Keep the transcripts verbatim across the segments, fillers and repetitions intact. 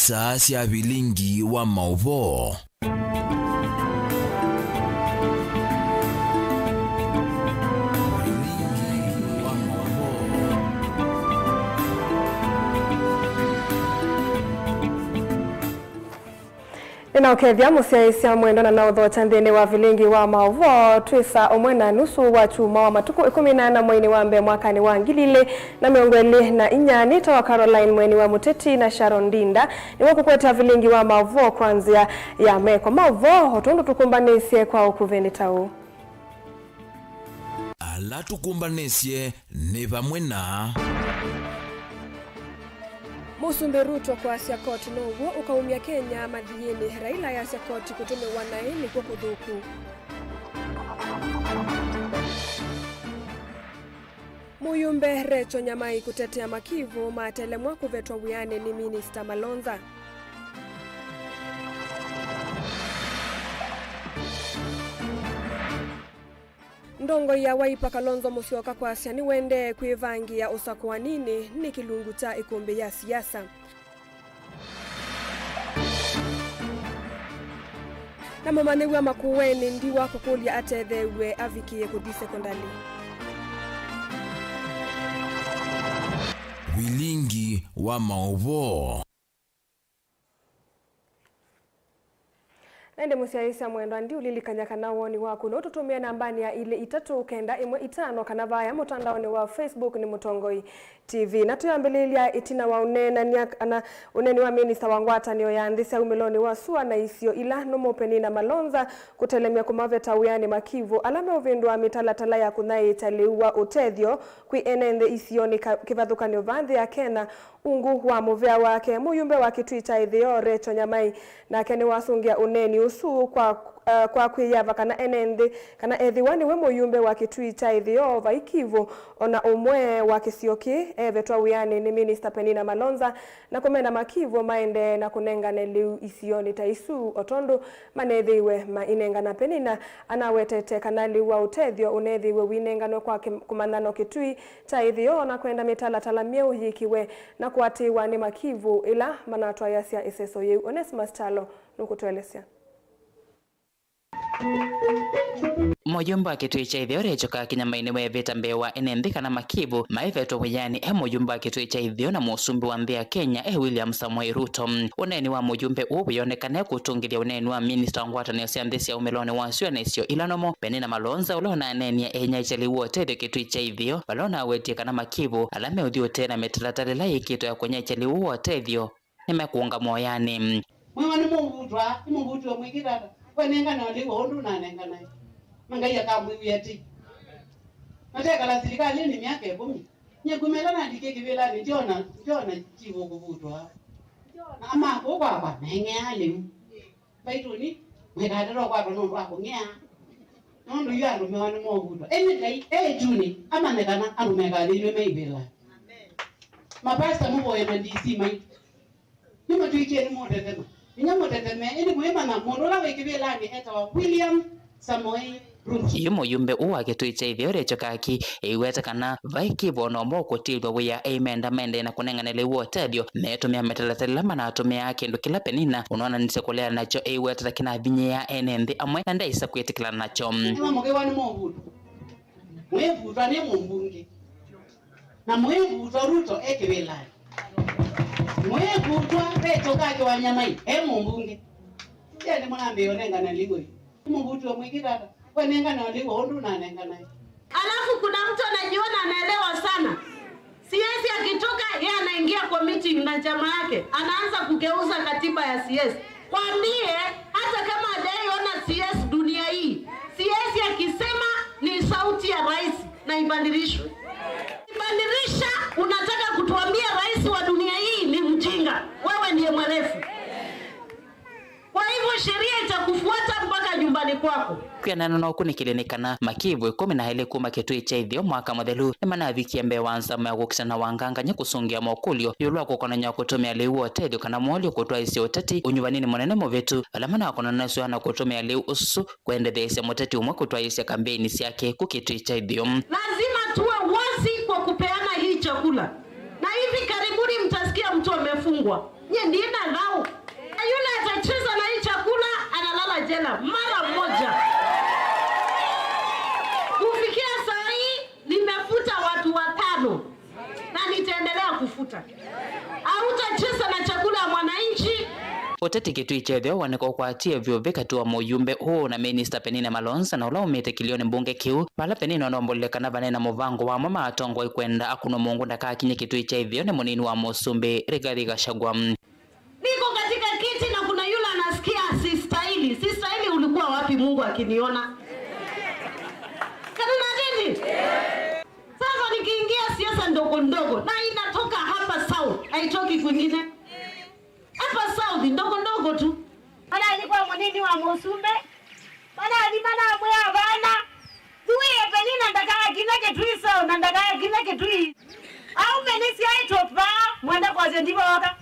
Saa sya vilingi wa maũvoo. Nĩnaũkethya mũsyaĩĩsya mwendwa na naũthokya nthĩnĩ wa vilingi wa maũvoo. Twĩ saa ũmwe na nusu wa kyumwa wa matukũ ĩkũmi na ana mweinĩ wa mbee mwakanĩ wa ngili ilĩ na mĩongo ĩlĩ na inya. Nĩtawa Caroline Mweni wa Mũteti na Sharon Ndinda nĩwe kũkweta vilingi wa maũvoo kwa nzĩa ya meko. Maũvoo o tondũ tũkũmbanĩsye kwa ũkuvĩ nĩ ta ũũ. Ala tũkũmbanĩsye nĩ vamwe na. Mũsumbĩ Ruto kwasya koti now'o ũkaumya Kenya mathiĩnĩ. Raila ayasya koti kũtũmĩwa naĩ nĩkw'o kũthũku. Mũyumbe Recho Nyamai kũtetea Makivu matelemwa kũvetwa wĩanĩ nĩ Minista Malonza. Ndongoi ya Wiper Kalonzo Musyoka kwasya nĩwendee kwĩvangĩĩa ũsakũaninĩ nĩ kĩlungu kya ĩkũmbĩ ya siasa. Na mũmanyĩw'a Makueni Ndiwa kũkũlya atetheew'e avikĩe kũthi sekondalĩ. Vilingi wa maũvoo. Na ĩndĩ mũsyaĩĩsya mwendwa, ndiũlilikany'a kana woni waku no ũtũtũmĩe nambanĩ ya ilĩ itatũ kenda ĩmwe itano kana vaya mũtandaonĩ wa Facebook nĩ Mũtongoi T V. Na twĩambĩlĩlya ĩtina wa ũneenany'a kana ũneeni wa minista wa ngwatanĩo ya nthĩ sya umĩlonĩ wa sua na isio ila nũmũ Penina Malonza kũtelemya kũmaveta wĩanĩ Makivu ala meũvĩndũa mĩtalatala ya kũnyaĩĩkya lĩu wa ũtethyo kwĩ ene nthĩ isionĩ ka-, kĩvathũkany'o vaa nthĩ ya Kenya. Ungu wa mũvea wake, mũyumbe wa Kitui kya Ĩtheo, Recho Nyamai, nake nĩwasũngĩa ũneeni ũsu kwa, eh, kwa kwĩyava kana ene nthĩ, kana ethĩwa nĩwe mũyumbe wa Kitui kya Ĩtheo vai Kivu, o na ũmwe wa kĩsio kĩĩ evetwa wĩanĩ nĩ Minista Penina Malonza, na kũmena Makivu maendee na kũnengane lĩu isionĩ ta isu, o tondũ manethĩiwe mainengana. Penina anawetete kana lĩu wa ũtethyo ũnethĩiwe wĩnenganwe kwa kĩ-, kũmanyano Kitui kya Ĩtheo na kwenda mĩtalatala myeũ yĩkĩwe na kũatĩĩwa nĩ Makivu ĩla manatwaĩasya ĩseso yĩu. Onesimus Kyalo nũkũtũelesya. Mũyumbe wa Kitui kya Ĩtheo Recho Kaki Nyamai nĩweevĩta mbee wa ene nthĩ kana Makivu maivetwe wĩanĩ e mũyumbe wa Kitui kya Ĩtheo na mũsumbĩ wa nthĩ ya Kenya e William Samoei Ruto. Ũneeni wa mũyumbe ũũ wĩonekane kũtũngĩthya ũneeni wa minista wa ngwatanĩo sya nthĩ sya umĩlonĩ wa sua na isio ila nũmũ, Penina Malonza, ũla ũnaneenie einyaĩĩkya lĩu wa ũtethyo Kitui kya Ĩtheo, vala ũnawetie kana Makivu ala meũthi ũtee na mĩtalatala ĩla yĩkĩtwe ya kũnyaĩĩkya lĩu wa ũtethyo nĩmekũũngamwa wĩanĩ. Mwĩwa nĩmũvutwa, nĩmũvutwe mwĩkĩtata. We nengana ũlĩw'a ũndũ ũnanenganae. Na Ngai akamwĩw'ĩa tei. Matekala silikalĩnĩ myaka ĩkũmi. Nyie kumĩla nandĩkie kĩvĩlanĩ, ndyona, ndyona chief ũkũvutwa. Na makũũ kwakwa, neng'ea lĩu. Mbaitũnĩ, mwĩkatatwa kwatwa nũndũ wa kũng'ea. Nũndũ yu andũ mewa nĩmokutwa. Ĩndĩ Ngai e ĩtunĩ, amanye kana andũ mekathĩnw'e me ivĩla. Mapasta mũvoye ma D C maitũ. Nĩmũtwĩkie nĩmũtetema. Inyia mũteteme, ĩndĩ mwĩmanya mũndũ ũla wĩ kĩvĩlanĩ etawa William Samoei Ruto. Yu mũyumbe ũũ wa Kitui kya Ĩtheo Recho Kaki ĩiweta kana vai Kivu o na ũmwe ũkũtilw'a wĩa eimenda maendee na kũnengane lĩu wa ũtethyo metũmĩa mĩtalatala ĩla manatũmĩaa, kĩndũ kĩla Penina ũnoonanisye kũleana nakyo ĩiweta ta kĩnavinyĩĩaa ene nthĩ amwe na ndaĩsa kwĩtĩkĩlana nakyo. Nĩmamũkĩwa nĩ mũvuto. Mwĩvutwa nĩ mũmbunge. Na mwĩvutwa Ruto e kĩvĩlanĩ. Mwĩvutwa Recho Kaki wa Nyamai e mũmbunge. Ĩndĩ mũnambĩĩa ũnengana lĩu ĩ. Nĩmũvutwe mwĩkĩtata. We nengana lĩu ũndũ ũnanenganae. Alafu kuna mtu anajiona anaelewa sana. C S akitoka, yeye anaingia kwa meeting na chama yake, anaanza kugeuza katiba ya C S. Kwambie, hata kama hajaiona C S dunia hii, C S akisema ni sauti ya rais na ibadilishwe. Ibadilisha, unataka kutuambia rais wa dunia hii ni mjinga? Wewe ndiye mwerevu. Kwa hivyo sheria itakufuata mpaka nyumbani kwako. Kwĩanana na ũkunĩkĩli nĩ kana Makivu ĩkũmi na elĩ kuma Kitui kya Ĩtheo mwaka mũthelu nĩmanavikie mbee wa nzama ya kũkita na wangangany'a kũsũngĩa mokũlyo ĩũlũ wa kũkonany'a kũtũmĩa lĩu wa ũtethyo kana molyo kũtwaĩsya ũteti ũnyuvaninĩ mũnene mũvĩtu, vala manakonanasw'a na kũtũmĩa lĩu ũsu kwendetheesya mũteti ũmwe kũtwaĩsya kambeini syake ku Kitui kya Ĩtheo. Lazima tuwe wazi kwa kupeana hii chakula. Na hivi karibuni mtasikia mtu amefungwa. Nyie ndina thau. Na yule atacheza na hii chakula analala jela mara moja. Kufikia saa hii nimefuta watu watano na nitaendelea kufuta. Hautacheza na chakula ya mwananchi. Ũteti Kitui kya Ĩtheo wanĩka ũkwatie vyũ vĩ katĩ wa mũyumbe ũũ na Minista Penina Malonza, na ũla umĩte kĩlĩonĩ mbunge kĩu, vala Penina ũnombolile kana vane na mũvango wamwe ma atongoi kwenda akunwa mũngũ ndakakinye Kitui kya Ĩtheo nĩ mũnini wa mũsumbĩ Rigathi Gachagua. Niko katika kiti na kuna yule anasikia sistahili. Sistahili, ulikuwa wapi Mungu akiniona? Kana nadini? Sasa nikiingia siasa ndogo ndogo, na inatoka hapa South, haitoki kwingine. Hapa South, ndogo ndogo tu. Mana alikuwa mũnini wa mũsumbĩ. Mana athi manamwĩa vana. Thuie Penina ndakakinye Kitui South, na ndakakinye Kitui. Aume nĩsyaĩtwe vaa, mwenda kwasya ndivooka.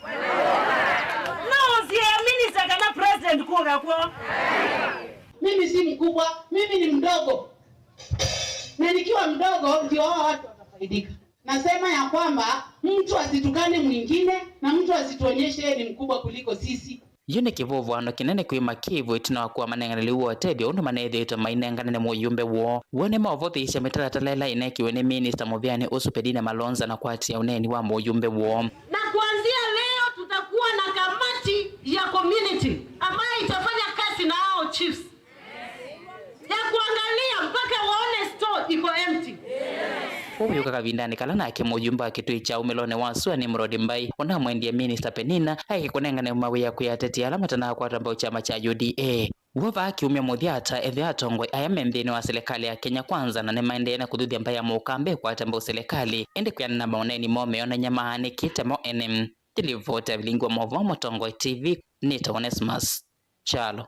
No ũsie minister kana president kũka kwoo. Mimi si mkubwa, mimi ni mdogo. Na nikiwa mdogo ndio hawa watu watafaidika. Nasema ya kwamba mtu asitukane mwingine na mtu asituonyeshe yeye ni mkubwa kuliko sisi. Yu nĩ kĩvũvũano kĩnene kwĩ Makivu ĩtina wa kũamanengane lĩu wa ũtethyo ũndũ maneethĩĩtwe mainengane nĩ mũyumbe woo. W'o nĩmaũvũthĩĩsya mĩtalatala ĩla ĩneekiwe nĩ minista mũvĩanĩ ũsu Penina Malonza na kwatĩĩa ũneeni wa mũyumbe woo. Na kuanzia leo tutakuwa na kamati ya community ambayo itafanya kazi na hao chiefs ya kuangalia mpaka waone store iko empty. Ũvyũka kavindanĩ kala nake mũyumbe wa Kitui kya Umĩlonĩ wa Sua Nimrod Mbai ũnamwendie Minista Penina aeke kũnengane mawĩa kwĩ ateti ala matanakwata mbau kyama kya U D A. W'o vaa kiumya mũthya ata ethĩa atongoi aya me nthĩnĩ wa silikalĩ ya Kenya Kwanza na nĩmaendee na kũthuthya mbaĩ ya mũkambe ĩkwate mbau silikalĩ, ĩndĩ kwĩanana na maũneeni moo meonany'a maanĩkĩte mo ene. Nĩ livoti ya vilingi wa maũvoo Mũtongoi T V, nĩtawa Onesmus Kyalo.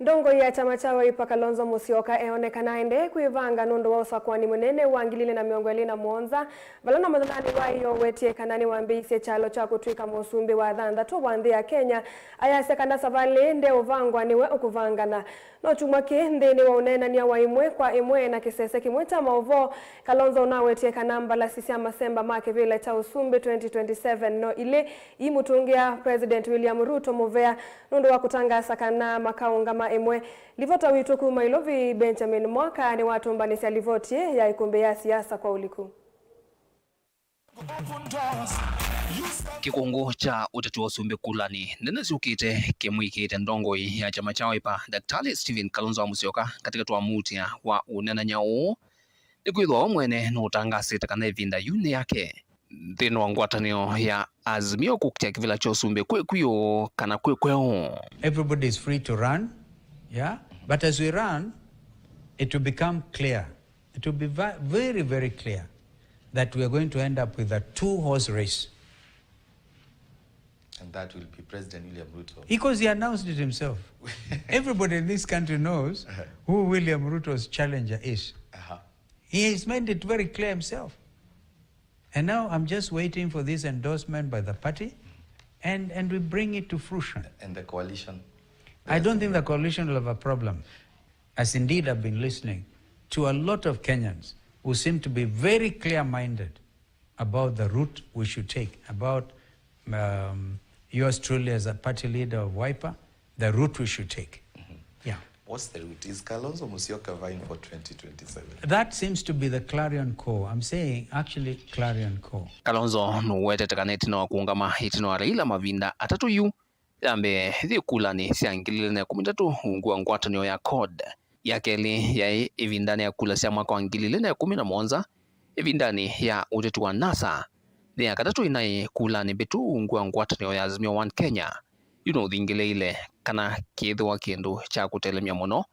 Ndongoi ya kyama kya Wiper Kalonzo Musyoka eonekana aendee kwĩvanga nũndũ wa ũsakũani mũnene wa ngili ilĩ na mĩongo ĩlĩ na mũonza, vala na mũthenyanĩ wa ĩyoo wetie kana nĩwambĩĩisye kyalo kya kũtw'ĩka mũsumbĩ wa thanthatũ wa nthĩ ya Kenya, ayasya kana savalĩ ĩĩ ndeũvangwa nĩwe ũkũvangana. No kyumwa kĩĩ, nthĩnĩ wa ũneenany'a wa ĩmwe kwa ĩmwe na kĩsese kĩmwe kya maũvoo, Kalonzo ũnawetie kana mbalasi sya masemba ma kĩvĩla kya ũsumbĩ twenty twenty-seven no ilĩ imũtũngĩa President William Ruto mũvea nũndũ wa kũtangaasa kana makaũngama ĩmwe. Livota witũ kuma Ilovi, Benjamin Mwaka, nĩwatũmbanĩsya livoti ĩĩ ya ĩkũmbĩ ya siasa kwa ũliku. Kĩkũngũ kya ũteti wa ũsumbĩ kulanĩ nene syũkĩte kĩmwĩkĩĩte ndongoi ya kyama kya Wiper, Daktari Stephen Kalonzo wa Musyoka, katĩkatĩ wa muutĩa wa ũneenany'a ũũ, nĩkwĩthĩwa we mwene nũũtangaasĩte kana ĩvinda yu nĩ yake nthĩnĩ wa ngwatanĩo ya Azimio kũkitĩa kĩvĩla kya ũsumbĩ kwĩ kwĩũ kana kwĩ kweũ. Everybody is free to run, yeah? But as we run, it will become clear. It will be ve-, very, very clear that we are going to end up with a two-horse race. And that will be President William Ruto. Because he announced it himself. Everybody in this country knows Uh-huh. who William Ruto's challenger is. Uh-huh. He has made it very clear himself. And now I'm just waiting for this endorsement by the party, and, and we bring it to fruition. And the coalition? I don't think the coalition will have a problem, as indeed I've been listening to a lot of Kenyans who seem to be very clear-minded about the route we should take, about, um, yours truly as a party leader of Wiper, the route we should take. Mm-hmm. Yeah. What's the route? Is Kalonzo Musyoka vying for twenty twenty-seven? That seems to be the clarion call. I'm saying, actually, clarion call. Kalonzo nũwetete kana ĩtina wa kũũngama ĩtina wa Raila mavinda atatũ yu, ya mbee yĩ kulanĩ sya ngili ilĩ na ĩkũmi na itatũ ungu wa ngwatanĩo ya CORD. Ya kelĩ yaĩ ĩvindanĩ ya kula sya mwaka wa ngili ilĩ na ĩkũmi na mũonza, ĩvindanĩ ya ũteti wa NASA. Nĩ ya katatũ ĩnaĩ kulanĩ mbĩtu ungu wa ngwatanĩo ya Azimio One Kenya. Yu nũthingĩlĩĩile kana kĩĩthĩwa kĩndũ kya kũtelemya mũno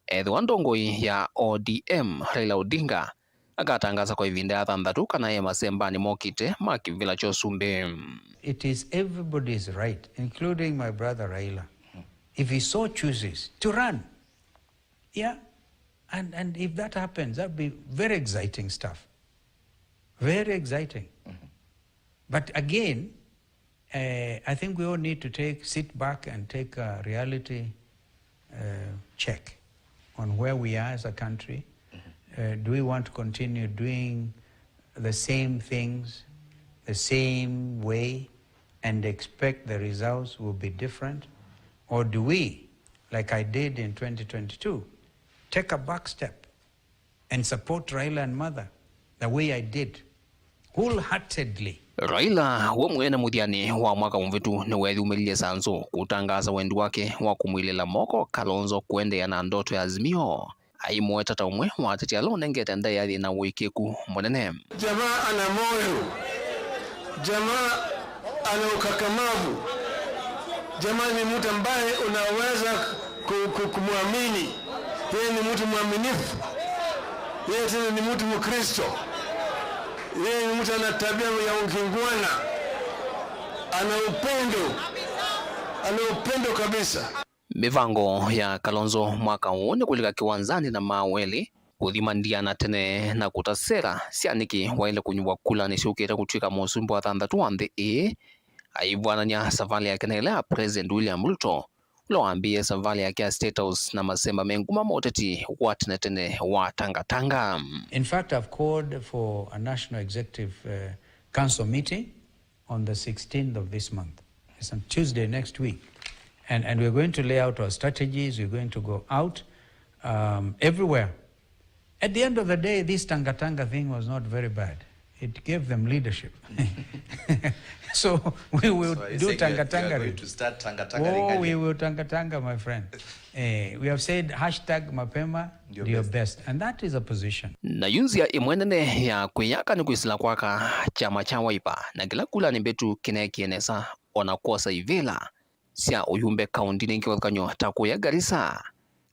ethĩwa ndongoi ya O D M, Raila Odinga, akatangaasa kwa ĩvinda ya thanthatũ kana e masembanĩ mokĩte ma kĩvĩla kya ũsumbĩ. It is everybody's right, including my brother Raila, if he so chooses to run. Yeah. And, and if that happens, that'd be very exciting stuff. Very exciting. Mm-hmm. But again, uh, I think we all need to take, sit back and take a reality, uh, check on where we are as a country. Mm-hmm. Uh, do we want to continue doing the same things, the same way, and expect the results will be different? Or do we, like I did in twenty twenty-two, take a back step and support Raila and mother the way I did wholeheartedly? Raila we mwene mũthyanĩ wa mwaka mũvĩtu nĩweeyumĩlilye sanzũ kũtangaasa wendi wake wa kũmwilĩla moko Kalonzo kũendeea na ndoto ya Azimio. Aimũweta ta ũmwe wa ateti ala ũnengete ndaĩa yĩ na ũĩkĩĩku mũnene. Jamaa ana moyo. Jamaa ana ukakamavu. Jamaa ni mtu ambaye unaweza ku-, ku-, kumwamini. Yeye ni mtu mwaminifu. Yeye tena ni mtu Mkristo. Yeye ni mtu ana tabia ya ungingwana. Ana upendo. Ana upendo kabisa. Mĩvango ya Kalonzo mwaka ũũ nĩ kũlika kĩwanzanĩ na Mao elĩ, kũthima ndia na tene na kũta sera sya nĩkĩ waĩle kũnyuvwa kula nĩsyũkĩte kũtw'ĩka mũsumbĩ wa thanthatũ wa nthĩ ĩĩ, aivw'anany'a savalĩ yake na ĩla ya President William Ruto, ũla wambĩĩe savalĩ yake ya State House na masemba me nguma ma ũteti wa tene tene wa Tangatanga. In fact, I've called for a National Executive, uh, Council meeting on the sixteenth of this month. It's on Tuesday next week. And, and we're going to lay out our strategies. We're going to go out, um, everywhere. At the end of the day, this Tangatanga thing was not very bad. It gave them leadership. So we will So are you do saying you are, you are Tangatanga going to start Tangatanga Oh, we again? Will Tangatanga, my friend. Eh, we have said hashtag mapema Ndio ndio best. Best. And that is a position. Na yu nzĩa ĩmwe nene ya kwĩyaka nĩ kwĩsĩla kwaka kyama kya Wiper, na kĩla kula nĩ mbĩtu kĩneekie nesa, o na kwosa ivĩla sya ũyumbe kaũndinĩ ingĩ kĩvathũkany'o ta kũya Garissa,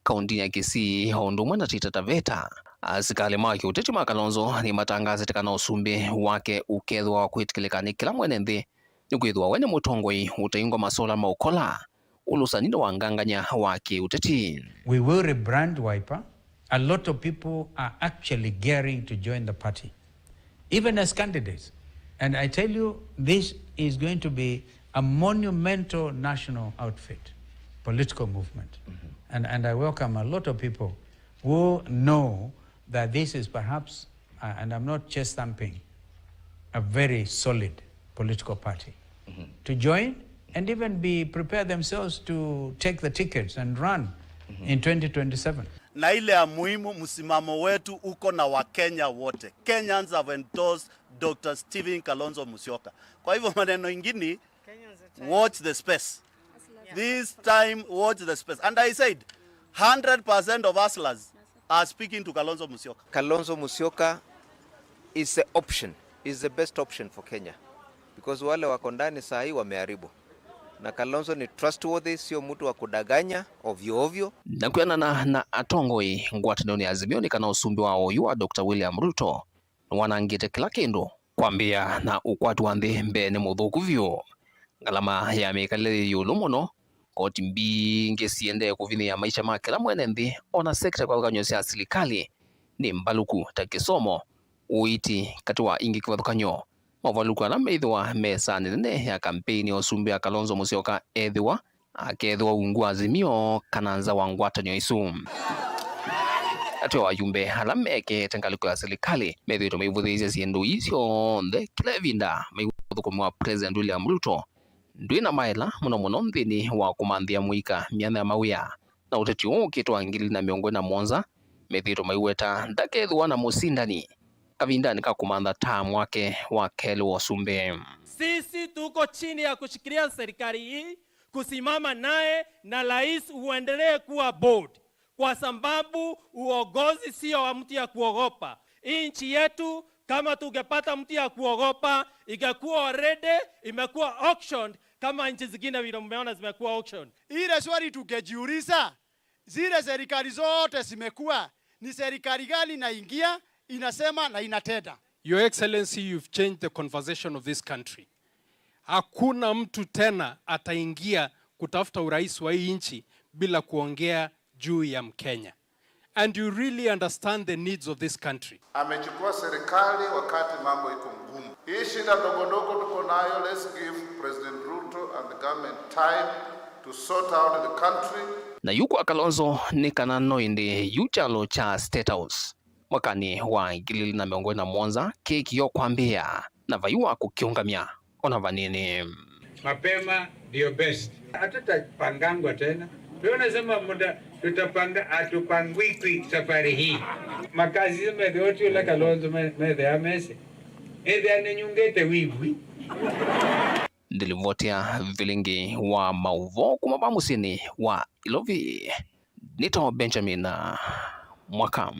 kaũndinĩ ya Kisii, o ũndũ ũmwe na Taita Taveta. Asikalĩ ma kĩũteti ma Kalonzo nĩmatangaasĩte kana ũsumbĩ wake ũkethĩwa wa kwĩtĩkĩlĩka nĩ kĩla mwene nthĩ, nĩkwĩthĩwa we nĩ mũtongoi ũtaingwa masola ma ũkola, ũlũsani na wangangany'a wa kĩũteti. We will rebrand Wiper. A lot of people are actually gearing to join the party, even as candidates. And I tell you, this is going to be a monumental national outfit, political movement. And, and I welcome a lot of people who know that this is perhaps, uh, and I'm not chest thumping, a very solid political party to join and even be prepare themselves to take the tickets and run in twenty twenty-seven. Na ile ya muhimu, msimamo wetu uko na Wakenya wote. Kenyans have endorsed Doctor Stephen Kalonzo Musyoka. Kwa hivyo maneno ingine, watch the space. This time, watch the space. And I said, hundred percent of hustlers are speaking to Kalonzo Musyoka. Kalonzo Musyoka is the option, is the best option for Kenya. Because wale wako ndani saa hii wameharibu. Na Kalonzo ni trustworthy, sio mtu wa kudanganya ovyo ovyo. Na kwĩanana na atongoi ngwatanĩonĩ ya Azimio nĩ kana ũsumbĩ wa oyu wa Doctor William Ruto nĩwanangĩte kĩla kĩndũ, kwambĩĩa na ũkwati wa nthĩ mbee nĩ mũthũku vyũ. Ngalama ya mĩkalĩle yĩ ĩũlũ mũno, koti mbingĩ siendee kũvinyĩĩa maisha ma kĩla mwene nthĩ, o na sekta kĩvathũkany'o sya silikalĩ nĩ mbalũku, ta kĩsomo, ũiiti, katĩ wa ingĩ kĩvathũkany'o. Movalũku ala meĩthĩwa mesanĩ nene ya kampeini ya ũsumbĩ ya Kalonzo Musyoka ethĩwa akethĩwa ungu wa Azimio kana nza wa ngwatanĩo ĩsu. Atĩ o ayumbe ala mekĩĩte ngalĩko ya silikalĩ methĩĩtwe maivũthĩĩsya syĩndũ ii syonthe kĩla ĩvinda maiw'a ũthũkũmi wa President William Ruto ndwĩ na maela, mũno mũno nthĩnĩ wa kũmanthĩa mũika myanya ya mawĩa, na ũteti ũũ ũkĩte wa ngili na mĩongo ĩna na mũonza methĩĩtwe maiweta ndakethĩwa na mũsindani kavindanĩ ka kũmantha taamu wake wa kelĩ wa ũsumbĩ. Sisi tuko chini ya kushikilia serikali hii, kusimama naye na rais uendelee kuwa bold, kwa sababu uongozi sio wa mtu ya kuogopa. Hii nchi yetu, kama tungepata mtu ya kuogopa, ingekuwa already imekuwa auctioned kama nchi zingine vile mmeona zimekuwa auctioned. Ile swali tungejiuliza, zile serikali zote zimekuwa, ni serikali gani inaingia, inasema na inatenda? Your Excellency, you've changed the conversation of this country. Hakuna mtu tena ataingia kutafuta urais wa hii nchi bila kuongea juu ya Mkenya. And you really understand the needs of this country. Amechukua serikali wakati mambo iko ngumu. Hii shida ndogo ndogo tuko nayo, let's give President Ruto and the government time to sort out the country. Na yu kwa Kalonzo nĩ kana no ĩndĩ yu kyalo kya State House mwakanĩ wa ngili ili na mĩongo ĩlĩ na mũonza kĩkĩo kwambĩĩa, na vai wa kũkĩũngamya ona vanini. Mapema ndio best. Hatutapangangwa tena. Ndio nasema muda tutapanga, hatupangwikwi safari hii. Makazi methĩwa ti ũla Kalonzo me- methĩa mese. Ethĩa nĩnyungĩte wĩvwi. Ndĩlivoti ya vilingi wa maũvoo kuma va mũsyĩnĩ wa Ilovi. Nĩtawa Benjamin Mwaka.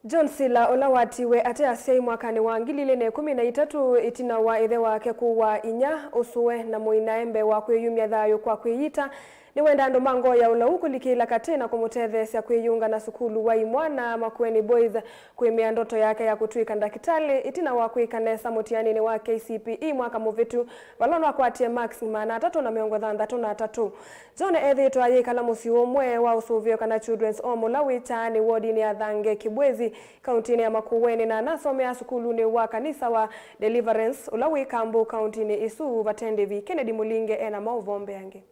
John Sila, ũla watiwe ate asyai mwakanĩ wa ngili ilĩ na ĩkũmi na itatũ ĩtina wa ĩthe wake kũwaa inya, ũsũe, na mũinae mbee wa kwĩyumya thayũ kwa kwĩyita, nĩwenda andũ ma ngoo ya ũlau kũlikĩla katĩ na kũmũtetheesya kwĩyĩunga na sukulu wa imwana Makueni Boys, kũĩmĩa ndoto yake ya kũtw'ĩka ndakĩtalĩ ĩtina wa kwĩka nesa mũtianĩnĩ wa K C P E mwaka mũvĩtu, vala ũnakwatie marks maana atatũ na mĩongo thanthatũ na atatũ. John ethĩĩtwe ayĩkala mũsyĩ ũmwe wa ũsũvĩo kana Children's Home ũla wĩ Kyaani wodinĩ ya Thange Kibwezi, kauntinĩ ya Makueni, na anasomeaa sukulunĩ wa kanisa wa Deliverance ũla wĩ Kambu kauntinĩ ĩsu. Vate Ndĩvi, Kennedy Mũlinge e na maũvoo mbeange.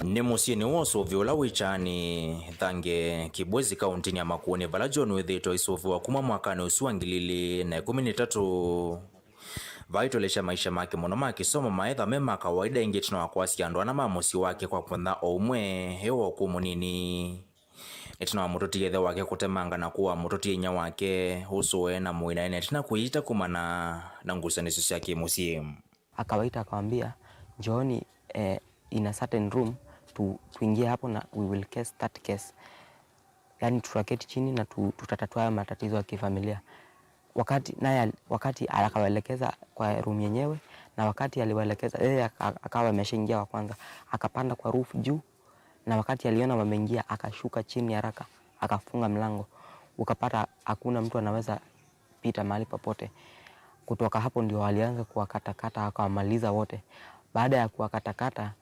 Nĩ mũsyĩnĩ wa ũsũvĩo ũla wĩ Kyaani, Thange Kibwezi, kauntinĩ ya Makueni, vala John wĩthĩĩtwe aisũvĩwa kuma mwakanĩ ũsu wa ngili ilĩ na ĩkũmi na itatũ. Vaa itũlĩsya maisha make mũno ma kĩsomo maetha me ma kawaida ĩngĩ ĩtina wa kwasya andũ ana ma mũsyĩ wake kwa mũthenya o ũmwe e wa ũkũũ mũnini. Ĩtina wa mũtũtie ĩthe wake kũtemanga na kũaa mũtũtie inyia wake, ũsũe, na mũinae, na ĩtina kwĩyita kumana na ngusanĩsyo sya kĩmũsyĩ. Akawaita, akawambia, "Njooni, eh, in a certain room, tu, tuingie hapo na we will case that case." Yaani tutaketi chini na tu, tutatatua haya matatizo ya kifamilia. Wakati naye al- wakati akawaelekeza kwa room yenyewe, na wakati aliwaelekeza, yeye aka- akawa ameshaingia wa kwanza, akapanda kwa roof juu, na wakati aliona wameingia, akashuka chini haraka, akafunga mlango. Ukapata hakuna mtu anaweza pita mahali popote. Kutoka hapo ndio walianza kuwakatakata, akawamaliza wote. Baada ya kuwakatakata,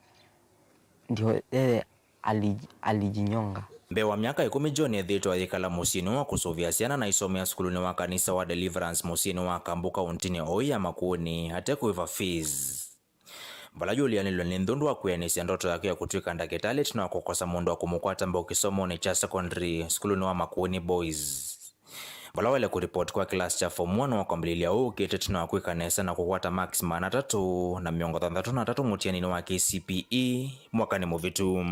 ndio yeye alij- alijinyonga. Mbee wa myaka ĩkũmi, John ethĩĩtwe ayĩkala mũsyĩnĩ wa kũsũvĩa syana na aisomea sukulunĩ wa kanisa wa Deliverance mũsyĩnĩ wa Kambu kauntinĩ oyu ya Makueni ate kũĩva fees. Vala yũlĩanĩlwe nĩ nthũndũ wa kwĩanĩsya ndoto yake ya kũtw'ĩka ndakĩtalĩ ĩtina wa kũkosa mũndũ wa kũmũkwata mbau kĩsomonĩ kya secondary sukulunĩ wa Makueni Boys. Vala waĩle kũripoti kwa kĩlasi kya form one wa kwambĩlĩlya ũũ ũkĩte ĩtina wa kwĩka nesa na kũkwata marks maana atatũ na mĩongo thanthatũ na atatũ mũtianĩnĩ wa K C P E mwakanĩ mũvĩtu.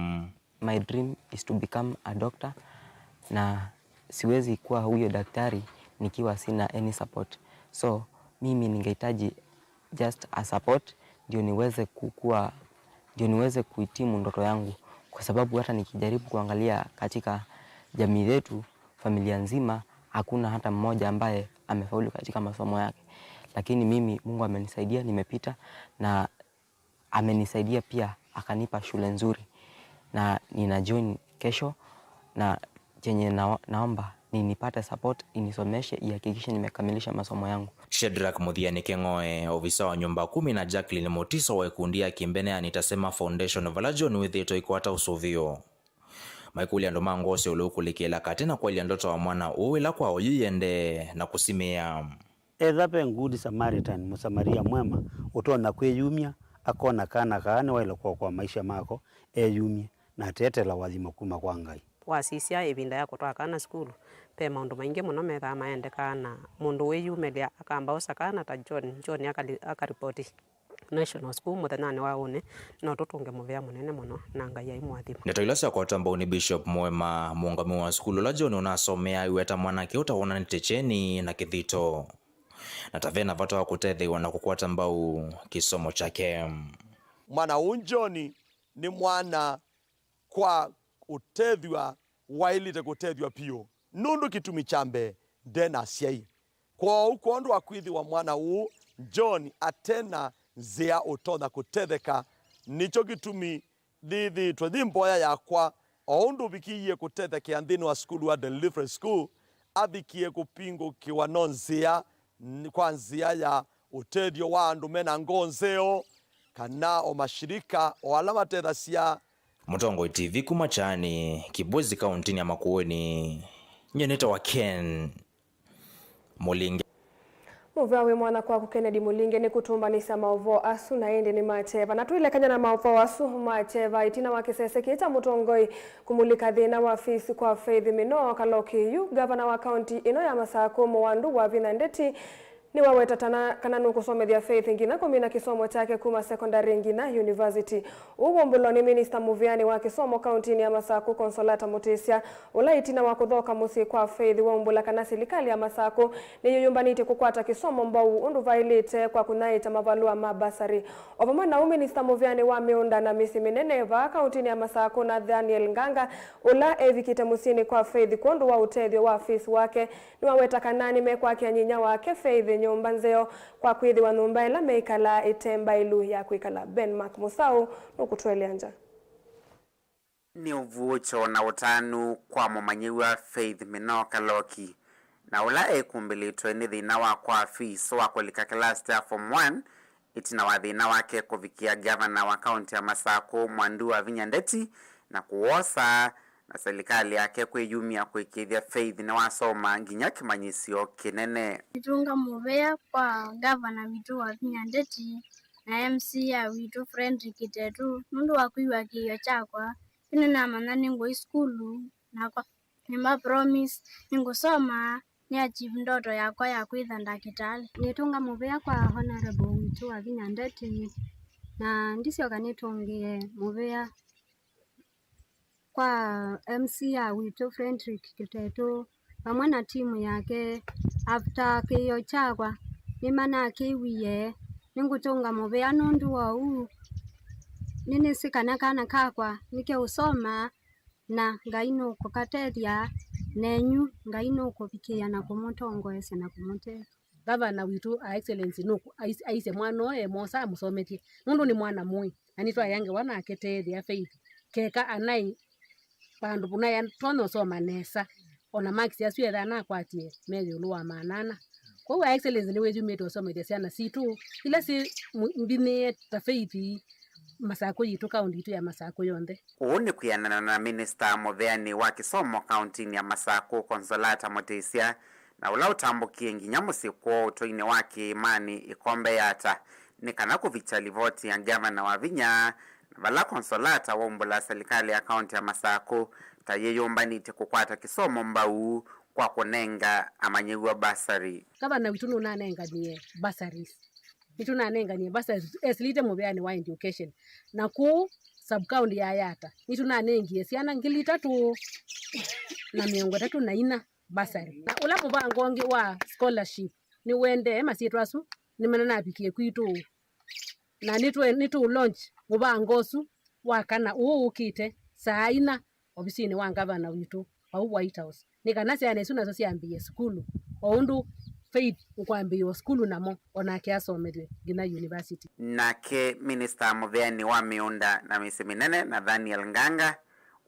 My dream is to become a doctor, na siwezi kuwa huyo daktari nikiwa sina any support. So mimi ningehitaji just a support ndio niweze kukua, ndio niweze kuhitimu ndoto yangu, kwa sababu hata nikijaribu kuangalia katika jamii yetu, familia nzima, hakuna hata mmoja ambaye amefaulu katika masomo yake. Lakini mimi, Mungu amenisaidia, nimepita, na amenisaidia pia akanipa shule nzuri, na nina join kesho, na chenye na, naomba ni nipate support inisomeshe, ihakikishe nimekamilisha masomo yangu. Shadrack Muthiani King'oe, ovisa wa nyũmba kumi, na Jacqueline Mutiso wa ikundi ya Kimbene ya Nitasema Foundation, vala John wĩthĩĩtwe aikwata ũsũvĩo, maikũlya andũ ma ngoo sya ũlau kũlikĩla katĩ na kwaĩlya ndoto wa mwana ũũ ĩla kwa oyu yĩendee na kũsimĩa. Etha ve Good Samaritan, Mũsamaria mwema, ũtonya kwĩyumya, akona kana kaa nĩwaĩle kũokoa maisha mako eyumye, na ateetela ũathimo kuma kwa Ngai. Wasisya ĩvinda ya kũtwaa kana sukulu, ve maũndũ maingĩ mũno methaa maendekaa, na mũndũ wĩyumĩlya akamba osa kana ta John, John akali- akaripoti National School mũthenyanĩ wa ũnĩ, no tũtũnge mũvea mũnene mũno, na Ngai aimũathima. Ndeto ila syakwatwa mbau nĩ Bishop Mũema, mũũngamĩi wa sukulu ũla John ũnasomeaa, aiweta mwanake ũũ ta wonanĩtye kyeni na kĩthito, na ta ve na vata wa kũtetheew'a na kũkwata mbau kĩsomo kyake. Mwana ũũ John nĩ mwana kwa ũtethw'a waĩlĩte kũtethw'a vyũ, nũndũ kĩtumi kya mbee, nde na asyai. Kwoou kwondũ wa kwĩthĩwa mwana ũũ John ate na nzĩa ũtonya kũtetheka, nĩkyo kĩtumi yĩthĩĩtwe yĩ mboya yakwa, o ũndũ ũvikĩie kũtethekea nthĩnĩ wa sukulu wa Deliverance School, avikie kũvingũkĩwa no nzĩa, n- kwa nzĩa ya ũtethyo wa andũ me na ngoo nzeo, kana o mashirika o ala matethasya. Mũtongoi T V kuma Kyani, Kibwezi, kauntinĩ ya Makueni, nyie nĩtawa Ken Mũlinge. Mũvea wĩ mwanya kwaku Kennedy Mũlinge nĩ kũtũmbanĩsya maũvoo asu, na ĩndĩ nĩ ma kyeva. Na tũilekany'a na maũvoo asu ma kyeva, ĩtina wa kĩsese kĩĩ kya mũtongoi kũmulika thĩna wa fees kwa Faith Mino Kaloki, yu ngavana wa kaunti ĩno ya Masakũ, Mũwandu wa Vinya Ndeti, Nĩwaweta tana kana nũkũsomethya Faith nginya kũmina kĩsomo kyake kuma secondary nginya university. Ũu waumbũlwa nĩ minista mũvĩanĩ wa kĩsomo kauntinĩ ya Masakũ, Consolata Mũtĩsya, ũla ĩtina wa kũthoka mũsyĩ kwa Faith waumbũla kana silikalĩ ya Masakũ nĩyĩyũmbanĩtye kũkwata kĩsomo mbau ũndũ vaĩlĩte kwa kũnyaĩĩkya mavalũa ma bursary. O vamwe na ũu, minista mũvĩanĩ wa mĩũnda na mĩsyĩ mĩnene vaa kauntinĩ ya Masakũ, Nathaniel Nganga, ũla evikĩte mũsyĩnĩ kwa Faith kwondũ wa ũtethyo wa fees wake, nĩwaweta kana nĩmekwakĩa nyinya wake Faith nyũmba nzeo kwa kwĩthĩwa nyũmba ĩla meikalaa ĩte mbaĩlu ya kwĩkala. Ben Mark Mũsaũ nũkũtũelea ngya. Nĩ ũvuũkyo na ũtanu kwa mũmanyĩw'a Faith Mĩnoo Kaloki, na ũla ekumbĩlĩtwe nĩ thĩna wa kwaa fees wa kũlika kĩlasi kya form one, ĩtina wa thĩna wake kũvikĩa ngavana wa kaunti ya Masakũ, Mwandu Wavinya Ndeti, na kũwosa, na silikalĩ yake kwĩyumya kũĩkĩĩthya Faith nĩwasoma nginya kĩmanyĩsyo kĩnene. Nĩtũnga mũvea kwa ngavana witũ Wavinya Ndeti na M C A witũ Frederick Kitetu nũndũ wa kwĩw'a kĩĩo kyakwa. Yu nĩnamanya nĩngũi sukulu nakwa. Nĩma promise nĩngũsoma, nĩ achieve ndoto yakwa ya kwĩtha ndakĩtalĩ. Nĩtũnga mũvea kwa Honorable witũ Wavinya Ndeti, na ndisyoka nĩtũngĩe mũvea kwa M C A witũ Frederick Kitetu vamwe na timu yake. After kĩĩo kyakwa nĩmanakĩwie. Nĩngũtũnga mũvea nũndũ wa ũu. Nĩnĩsĩ kana kana kakwa nĩkeũsoma, na Ngai nũkũkatethya, nenyu Ngai nũkũvikĩĩa na kũmũtongoesya na kũmũtethya. Ngavana witũ, a Excellency, nũkũ-, ais-, aisye mwana ũũ e mwosa amũsomethye, nũndũ nĩ mwana mũĩ, na nĩtwaĩa ngewa nake teethĩa Faith, keka anaĩ vandũ vũna atonya ũsoma nesa, ona marks asu etha anakwatie me ĩũlũ wa maana ana. Kwoou, a Excellency, nĩwĩyumĩte ũsomethya syana sitũ ila syĩ mu-, mbinĩe ta Faith Masakũ yitũ, kaunti yitũ ya Masakũ yonthe. Ũu nĩ kwĩanana na minista mũveani wa kĩsomo kauntinĩ ya Masakũ, Consolata Mũtĩsya, na ũla ũtambũkie nginya mũsyĩ kwoo ũtũinĩ wa kĩĩmanĩ Ĩkombe Yata, nĩ kana kũvikya livoti ya ngavana Wavinya, na vala Consolata waumbũla silikalĩ ya kaunti ya Masakũ ta yĩyũmbanĩtye kũkwata kĩsomo mbau kwa kũnenga amanyĩw'a bursary. Ngavana witũ nũnanenganie bursaries. Nĩtũnanenganie bursaries, esilĩte mũveanĩ wa education. Na kũu sub-county ya Yata, nĩtũnanengie syana ngili itatũ na mĩongo ĩtatũ na inya bursary. Na ũla mũvango ũngĩ wa scholarship nĩũendee, masyĩtwa asu nĩmananavikie kwitũ. Na nĩtũ-, nĩtũ launch mũvango ũsu wa kana ũũ ũkĩte saa inya ovisinĩ wa ngavana witũ vau White House, nĩ kana syana isu nasyo syambĩĩe sukulu o ũndũ Faith ũkwambĩĩe o sukulu namo, o nake asomethw'e nginya university. Nake minista mũveani wa mĩũnda na mĩsyĩ mĩnene, Nathaniel Nganga,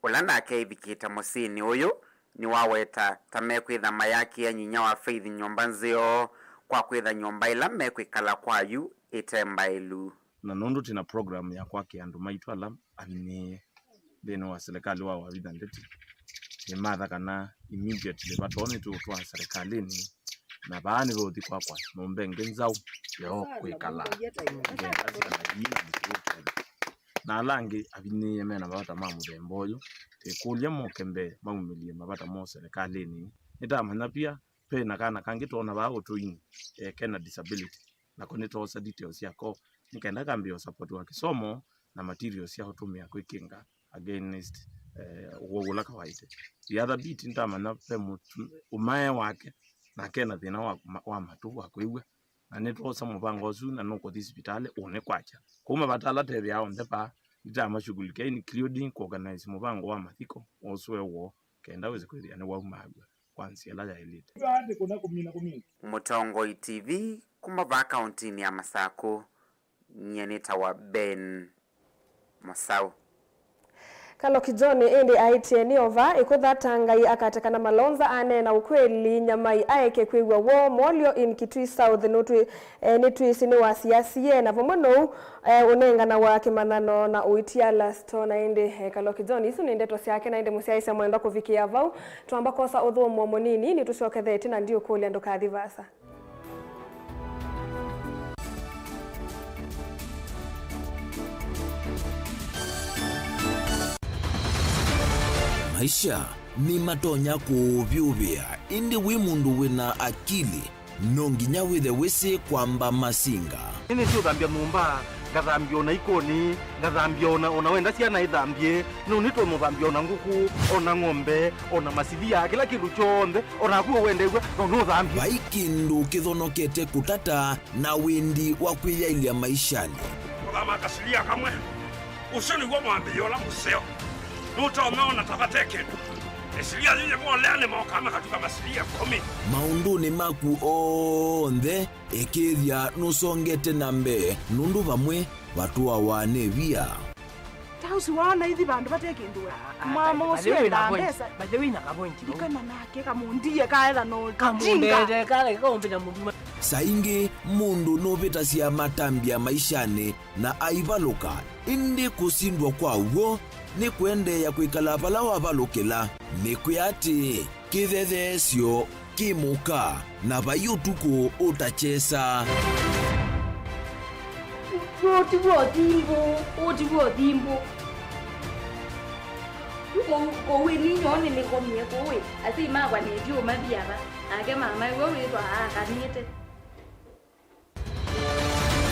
ũla nake aivikĩte mũsyĩnĩ ũyũ, nĩwaweta ta mekwĩtha mayakĩa nyinya wa Faith nyũmba nzeo kwa kwĩtha nyũmba ĩla mekwĩkala kwayu ĩte mbaĩlu. Na nũndũ twĩ na program ya kwakĩa andũ maitũ ala avinyĩĩe nthĩnĩ wa silikalĩ wa Wavinya Ndeti, nĩmatha kana immediately vatoo nĩtũũtwaa serikalĩnĩ, na vaa nĩveũthi kwakwa nyũmba ĩngĩ nzaũ ya o kwĩkala, ngeenda syana ii na mũsyĩ ũkethĩa. Na ala angĩ avinyĩĩe me na mavata ma mũthemba ũyũ, twĩkũlya moke mbee maumĩlye mavata moo serikalĩnĩ. Nĩtamanya pia ve na kana kangĩ twoona vaa ũtũinĩ, eh, ke na disability. Nako nĩtwoosa details syako nĩ kenda kambĩĩe ũsapotiwa kĩsomo na materials sya ũtũmĩa kwĩkĩnga against, eh, ũwau ũla kawaite. The other bit nĩtamanya ve mũtu-, ũmae wake nake ena thĩna wa, wa matũ wa kwĩw'a, na nĩtwoosa mũvango ũsu na nũkũthi sivitalĩ ũnĩkwakya. Kwoou mavata ala tethĩaa onthe vaa nĩtamashughulikia, including kũorganize mũvango wa mathiko wa ũsũe woo kenda wĩse kwĩthĩa nĩwaumaaw'a kwa nzĩa ĩla yaĩlĩte. Mũtongoi T V kuma vaa kauntinĩ ya Masakũ, nyie nĩtawa Ben Mũsaũ. Kaloki John ĩndĩ aĩtye nĩ o vaa ĩkũtha ta Ngai akateka na malonza aneena ũkweli, Nyamai aeke kwĩw'a woo, Molyo in Kitui South nũtwĩ-, eh, nĩtwĩsĩ nĩwasiasie, na vamwe nou, eh, ũnenganawa kĩmanyano na ũitia lasto. Na ĩndĩ, eh, Kaloki John, isu nĩ ndeto syake, na ĩndĩ mũsyaĩĩsya mwenda kũvikĩa vau, twamba kwosa ũthũmũo mũnini, nĩtũsyokethete na ndiũkũlya ndũkathi vaasa. Maisha nĩmatonya kũũvyũvĩa, ĩndĩ wĩ mũndũ wĩ na akili No nginya wĩthe wĩsĩ kwamba masinga. Nĩnĩsĩ ũthambya nyũmba, ngathambya ona ikoni, ngathambya ona, ona wenda syana ithambye, no nĩtũmũthambya ona ngũkũ, ona ng'ombe, ona masilia, kĩla kĩndũ kyonthe, ona naku wendew'a, no nũthambye. Vai kĩndũ kĩthonokete kũtata na wĩndi wa kwĩyaĩlya maishanĩ. Kũthama kasilia kamwe. Ũsu nĩw'o mwambĩĩo ũla mũseo. Nũtonya ona ta vate kĩndũ. Ĩsilia yĩyĩ molea nĩmokaa makatuka masilia ĩkũmi. Maũndũnĩ maku onthe, ĩkĩĩthya nũsongete na mbee, nũndũ vamwe vatũawa nĩ via. Ta ũsu waona ithi vandũ vate kĩndũ we. Mama ũsu endaa mbesa. By the way, na kavointi vau. Ikana nake kamũndie kaetha no kamũndete kale kaumbĩta mũnduma. Saa ingĩ mũndũ nũvĩtasya matambya maishanĩ na aivalũka, ĩndĩ kũsindwa kwa w'o nĩ kũendeea kwĩkala vala wavalũkĩla. Nĩkwĩa atĩĩ, kĩthetheesyo kĩ mũka, na vai ũtukũ ũtakyesa. Ũũ ti w'o thimbũ, ũũ ti w'o thimbũ. Kũu, kũu ĩ ninyoo nĩnĩkomie kũu ĩ, asyai makwa nĩtyo mathi ava, nake mama ĩwe wĩthwa aakanĩte.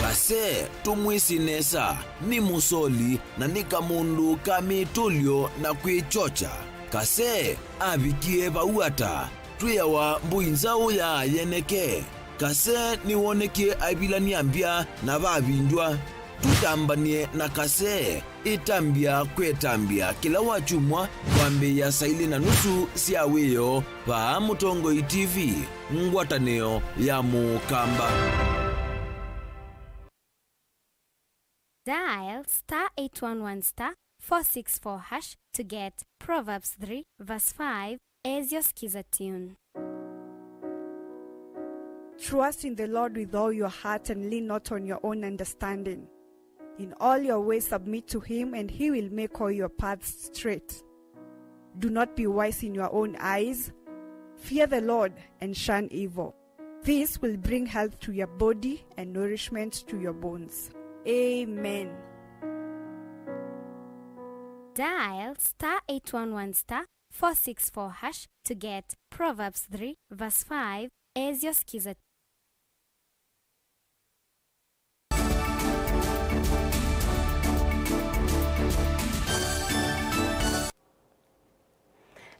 Kase tũmwĩsĩ nesa, nĩ mũsoli na nĩ kamũndũ ka mĩtũlyo na kwĩkyokya. Kase avikie vau ata? Twĩawa mbũi nzaũ ya yeneke. Kase nĩwonekie aivilany'a mbya na vavindw'a. Tũtambany'e na Kase. Ĩtambya kwetambya kĩla wakyumwa kwambĩĩa saa ilĩ na nusu sya wĩoo vaa Mũtongoi T V, ngwatanĩo ya Mũkamba. Dial star eight one one star four six four hash to get Proverbs three verse five as your Skiza tune. Trust in the Lord with all your heart and lean not on your own understanding. In all your ways submit to him, and he will make all your paths straight. Do not be wise in your own eyes. Fear the Lord and shun evil. This will bring health to your body and nourishment to your bones. Amen. Dial star eight one one star four six four hash to get Proverbs three verse five as your Skiza.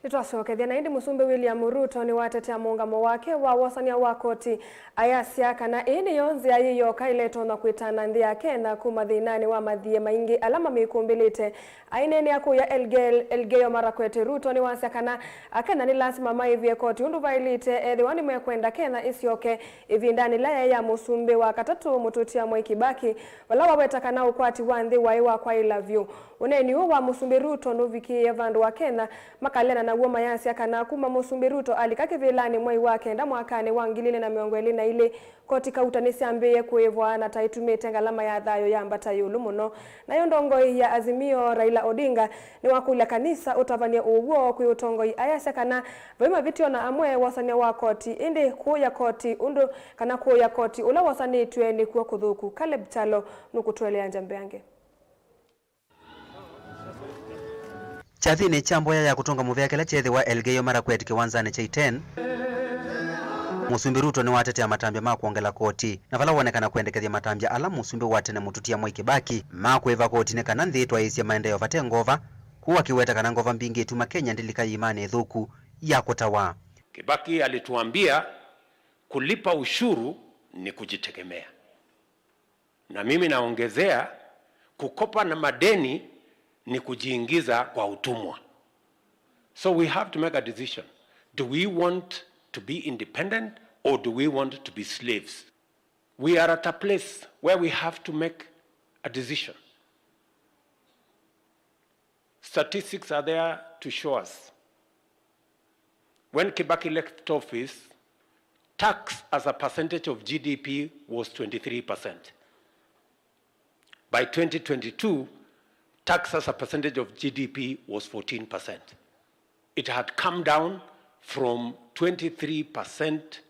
Nĩtwasokethya na ĩndĩ Mũsumbĩ William Ruto nĩwatetea mũũngamo wake wa wosany'a wa koti, ayasya kana ĩĩ nĩyo nzĩa yĩ yoka ĩla ĩtonya kwĩtana nthĩ ya Kenya kuma thĩnanĩ wa mathiĩ maingĩ ala mamĩkũmbĩlĩte. Aineenea kũya Elge-, Elgeyo Marakwet, Ruto nĩwasya kana Akenya nĩ lasima maĩvye koti ũndũ vaĩlĩte ethĩwa nĩmekwenda Kenya ĩsyoke ĩvindanĩ ĩla yaĩ ya mũsumbĩ wa katatũ mũtũtia Mwai Kibaki, vala waweta kana ũkwati wa nthĩ waĩ wa kwaĩla vyũ. Ũneeni ũũ wa Mũsumbĩ Ruto nũvikĩĩe vandũ Akenya makaleana naw'o mayasya kana kuma Mũsumbĩ Ruto alika kĩvĩlanĩ mwei wa kenda mwakanĩ wa ngili ilĩ na mĩongo ĩlĩ na ilĩ, koti kauta nĩsyambĩĩe kũĩvwa na ta itumĩte ngalama ya thayũ yambata ĩũlũ mũno. Nayo ndongoi ya Azimio, Raila Odinga, nĩwakũlya kanisa ũtavany'e ũw'o kwĩ ũtongoi, ayasya kana vai mavĩtyo na amwe wosany'a wa koti, ĩndĩ kũũya koti ũndũ, kana kũũya koti ũla wosanĩtw'e nĩkw'o kũthũku. Caleb Kyalo nũkũtũeleangya mbeange. Kyathĩnĩ kya mboya ya kũtũnga mũvea kĩla kyeethĩwa Elgeyo Marakwet kĩwanzanĩ kya Iten, Mũsumbĩ Ruto nĩwatetea matambya ma kwongela koti, na vala wonekana kwendekethya matambya ala mũsumbĩ wa tene mũtũtia Mwai Kibaki ma kũĩva koti nĩ kana nthĩ ĩtwaĩĩsye maendeeo vate ngova, kũu akĩweta kana ngova mbingĩ ituma Kenya ndĩlika ĩimanĩ ĩthũku ya kũtawa. Kibaki alituambia kulipa ushuru ni kujitegemea. Na mimi naongezea, kukopa na madeni ni kujiingiza kwa utumwa. So we have to make a decision. Do we want to be independent or do we want to be slaves? We are at a place where we have to make a decision. Statistics are there to show us. When Kibaki left office, tax as a percentage of G D P was twenty-three percent. By twenty twenty-two, tax as a percentage of G D P was fourteen percent. It had come down from twenty-three percent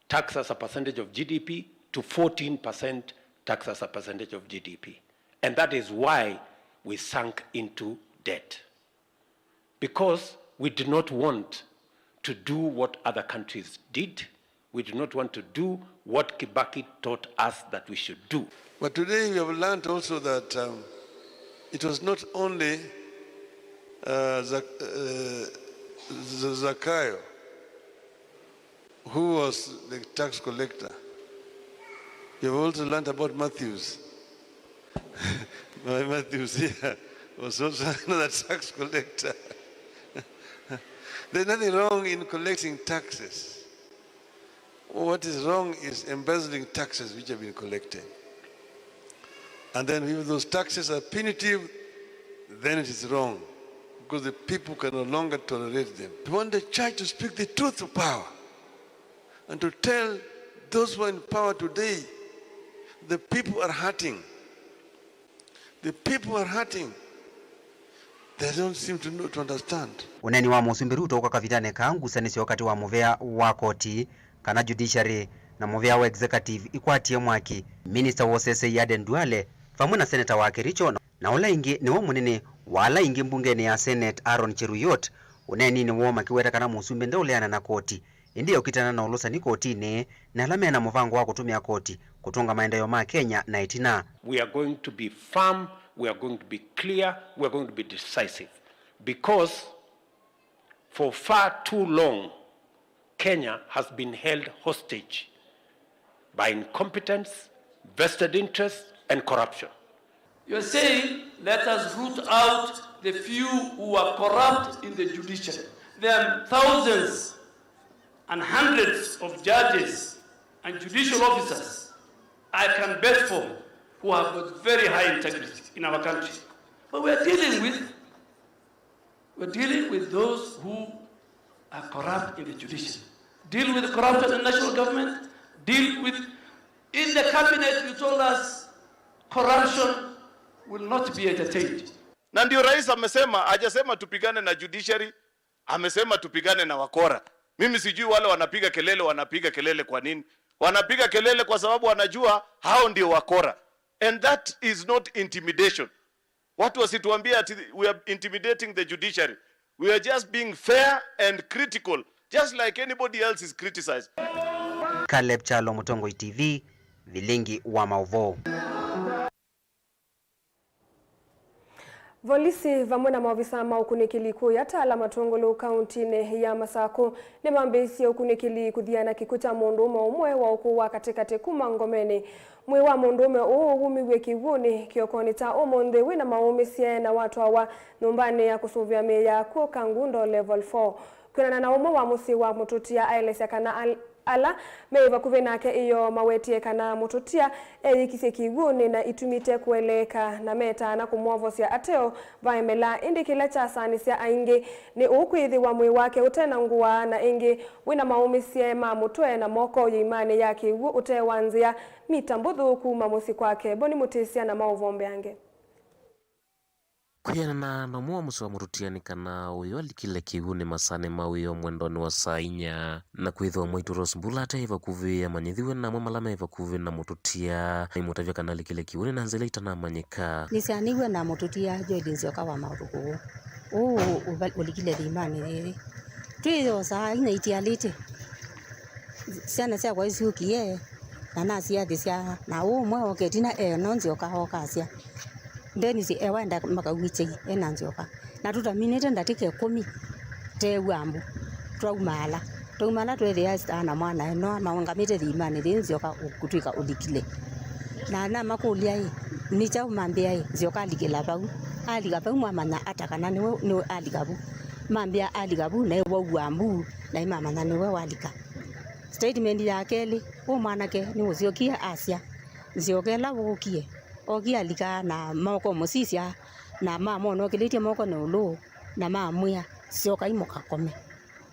tax as a percentage of G D P to fourteen percent tax as a percentage of G D P. And that is why we sank into debt. Because we did not want to do what other countries did. We do not want to do what Kibaki taught us that we should do. But today we have learned also that, um, it was not only, uh, Zak-, uh, Z-, Zakayo who was the tax collector. We have also learned about Matthews. My Matthews here was also another tax collector. There's nothing wrong in collecting taxes. What is wrong is embezzling taxes which have been collected. And then if those taxes are punitive, then it is wrong, because the people can no longer tolerate them. We want the church to speak the truth to power and to tell those who are in power today, the people are hurting. The people are hurting. They don't seem to know, to understand. Ũneeni wa Mũsumbĩ Ruto ũka kavindanĩ kaa ngusanĩsyo katĩ wa mũvea wa koti kana judiciary na mũvea wa executive ikwatie mwaki. Minista wa ũseseĩ Aden Duale vamwe na seneta wa Kericho na, na ũla ĩngĩ nĩwe mũnene wa ala aingĩ mbungenĩ ya Senate Aaron Cheruiyot ũneeninĩ woo makĩweta kana Mũsumbĩ ndeũleana na koti. Ĩndĩ eũkitana na ũlũsani kotinĩ na ala mena mũvango wa kũtũmĩa koti kũtũnga maendeeo ma Kenya na ĩtina. We are going to be firm, we are going to be clear, we are going to be decisive, because for far too long Kenya has been held hostage by incompetence, vested interests and corruption. You're saying, let us root out the few who are corrupt in the judiciary. There are thousands and hundreds of judges and judicial officers I can bet for who have got very high integrity in our country. But we are dealing with We're dealing with those who are corrupt in the judiciary. Deal with corruption in national government. Deal with, in the cabinet, you told us corruption will not be entertained. Na ndio rais amesema, hajasema tupigane na judiciary, amesema tupigane na wakora. Mimi sijui wale wanapiga kelele, wanapiga kelele kwa nini? Wanapiga kelele kwa sababu wanajua hao ndio wakora. And that is not intimidation. Watu wasituambie ati we are intimidating the judiciary. We are just being fair and critical, just like anybody else is criticized. Caleb Kyalo, Mũtongoi T V, Vilingi wa Maũvoo. Volisi vamwe na maovisa ma ũkunĩkĩli kũya ta ala matongoleu kauntinĩ ya Masakũ nĩmambĩĩisye ũkunĩkĩli kũthiana kĩkw'ũ kya mũndũũme ũmwe wa ũkũũ wa katĩkatĩ kuma Ngomeni. Mwĩĩ wa mũndũũme ũũ wumiw'e kĩw'ũnĩ kĩokonĩ kya ũmũnthĩ wĩna maũmĩsye na watwawa nyũmbanĩ ya kũsũvĩa mĩĩ ya akw'ũ Kangundo Level four. Kwĩanana na ũmwe wa mũsyĩ wa mũtũtia aelesya kana al-, ala meĩ vakuvĩ nake ĩyoo mawetie kana mũtũtia eyĩkisye kĩw'ũnĩ na itumĩte kũeleeka na metaana kũmwovosya ateo vaemela, ĩndĩ kĩla kyasanĩsya aingĩ nĩ ũũ kwĩthĩwa mwĩĩ wake ũte na ngũa na ĩngĩ wĩna maũmĩsye ma mũtwe na moko yĩimanĩ ya kĩw'ũ ũte wa nzĩa mita mbũthũ kuma mũsyĩ kwake. Boni Mũtĩsya na maũvoo mbeange. Kwĩanana na ũmwe wa mũsyĩ wa mũtũtia nĩ kana ũyũ alikile kĩw'ũnĩ masaanĩ ma wĩoo mwendonĩ wa saa inya, na kwĩthĩwa mwaitũ Rose Mbula ataĩ vakuvĩ amanyĩthiw'e na amwe mala me vakuvĩ na mũtũtia maimũtavya kana alikile kĩw'ũnĩ na nzĩa ila itanamanyĩka. Nĩsyaanĩw'e na mũtũtia Joel Nzioka wa Maũthũkũũ. Ũũ ũva-, ũlikile thĩimanĩ yĩĩ. Twĩ o saa inya itialĩte, syana syakwa isyũkie na nasyathĩsya, na ũũ ũmwe ooka ĩtina eeno Nzioka ooka asya, Dennis ewa enda makauwe kyai e na Nzioka. Na tũtaminĩte ndatĩka ĩkũmi teew'a mbu, twaumaala. Twaumaala tweethĩa Esther na mwana eno maũngamĩte thĩimanĩ yĩĩ Nzioka kũtw'ĩka ũlikile. Na namakũlya-ĩ, nĩ kyaũ? Mambĩa-ĩ, Nzioka alikĩla vau. Alika vau mwamanya ata kana nĩwe, nĩwe alika vu? Mambĩa alika vu na ewauwa mbu na ĩmamanya nĩwe walika. Statement ya kelĩ, ũũ mwanake nĩũsyokie asya, Nzioka ĩla wookie, ookie alika na moko mũsisya, na mamwona okĩlĩtye moko na ĩũlũ, na mamwĩa, syokai mũkakome.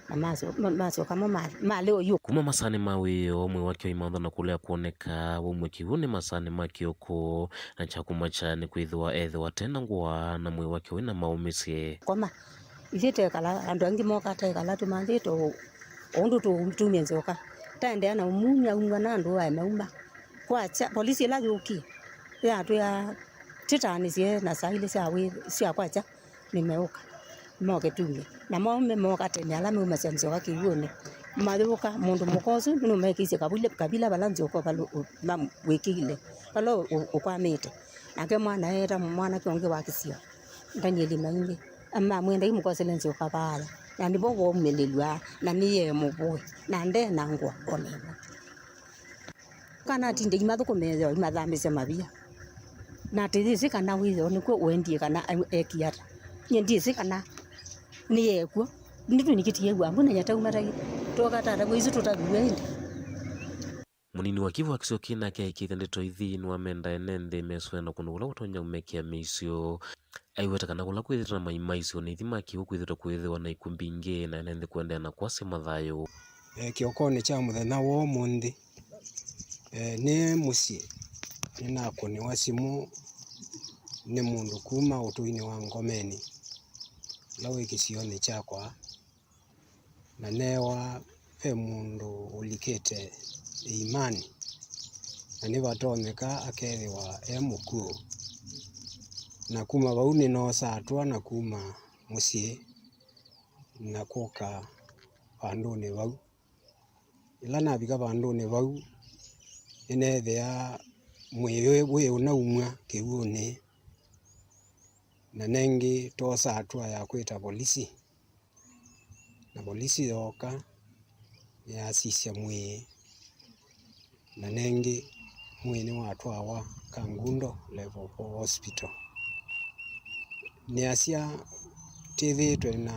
Na masyo-, ma-, masyoka mo ma-, malea ũyũ. Kuma masaanĩ ma wĩoo, mwĩĩ wake waimantha na kũlea kwoneka waumw'e kĩw'ũnĩ masaanĩ ma kĩoko, na kya kũmakya nĩ kwĩthĩwa ethĩwa ate na ngũa na mwĩĩ wake wĩ na maũmĩsye. Koma. Ithyĩ twekala, andũ angĩ moka twekala tũmanthĩte o, o ũndũ tũtumie Nzioka. Taendeea na ũmumya, aumw'a na andũ aĩ mauma. Kwakya, polisi ĩla yũkie, yatwĩa tĩtaanĩsye na saa ilĩ sya wĩ-, sya kwakya, nĩmeũka. Moke tumye. Na maume moka tene ala meumasya Nzioka kĩw'ũnĩ. Mayũka, mũndũ mũka ũsu nũmekĩisye kavila, kavila vala nzyoka vala wĩkĩile, vala ũ-, ũkwamĩte. Nake mwana eeta mwanake ũngĩ wa kĩsio, Danieli Maingi. Mamwenda imũkosele nzyoka vaaya, na nĩvo waumĩlĩlw'a, na nĩyee mũvũe, na nde na ngũa o na ĩmwe. Kana atinde imathũkũme ĩtheo imathambĩsya mavia. Na atĩ yĩsĩ kana wĩtheo nĩkw'o ũendie kana ekie ata. Nyie ndyĩsĩ kana nĩyekw'o. Nĩtwĩnĩkĩtie w'angu na nyatauma tai. Twoka tata kwĩ isu tũtaviw'e ĩndĩ. Mũnini wa Kivu wa kĩsio kĩĩ nake aikĩĩthya ndeto ithi nĩwamenda ene nthĩ mesũe na kũndũ kũla kũtonya ũmekĩa mĩisyo. Aiweta kana kũla kwĩthĩtwe na maima isionĩ ithi ma kĩw'ũ kwĩthĩtwe kwĩthĩwa na ikw'ũ mbingĩ na ene nthĩ kũendeea na kwasya mathayũ. Eh, kĩokonĩ kya mũthenya wa ũmũnthĩ, eh, nĩ mũsyĩ nĩnakũnĩwa simũ nĩ mũndũ kuma ũtũinĩ wa Ngomeni, ũla wĩ kĩsionĩ kyakwa, na neewa ve mũndũ ũlikĩte ĩimanĩ, na nĩvatonyeka akethĩwa e mũkw'ũ. Na kuma vau nĩnoosaa tũa na kuma mũsyĩ na kũka vandũnĩ vau. Ĩla navika vandũnĩ vau, nĩneethĩa mwĩĩ wĩ, wĩ ũnaumw'a kĩw'ũnĩ, na nengĩ twosaa tũa ya kwĩta volisi. Na volisi yooka, nĩyasisya mwĩĩ, na nengĩ mwĩĩ nĩwatwawa Kangundo Level four Hospital. Nĩasya twĩthĩĩtwe na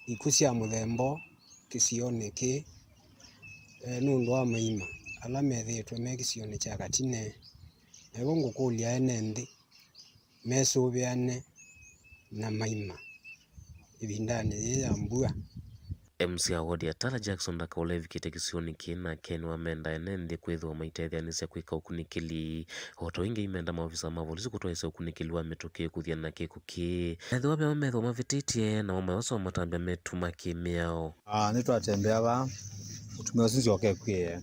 ikw'ũ sya mũthemba ũũ kĩsionĩ kĩĩ, eh, nũndũ wa maima ala methĩĩtwe me kĩsionĩ kya Katine. Na ĩvo ngũkũlya ene nthĩ mesũvĩane na maima ĩvindanĩ yĩĩ ya mbua. M C A wa ward ya Tala, Jackson Ndakaũla, evikĩte kĩsionĩ kĩĩ nake nĩwamenda ene nthĩ kwĩthĩwa maitetheanĩsya kwĩka ũkunĩkĩli. O ta ũingĩ aimenda maovisa ma volisi kũtwaĩĩsya ũkunĩkĩli wa mĩtũkĩ kũthya na kĩko kĩĩ. Ethĩwa ve amwe methĩwa mavĩtĩtye, namo mayosa matambya metuma kĩ-mĩao. Ah, nĩtwatembea vaa, mũtumĩa ũsu nzyoka ekw'ĩe,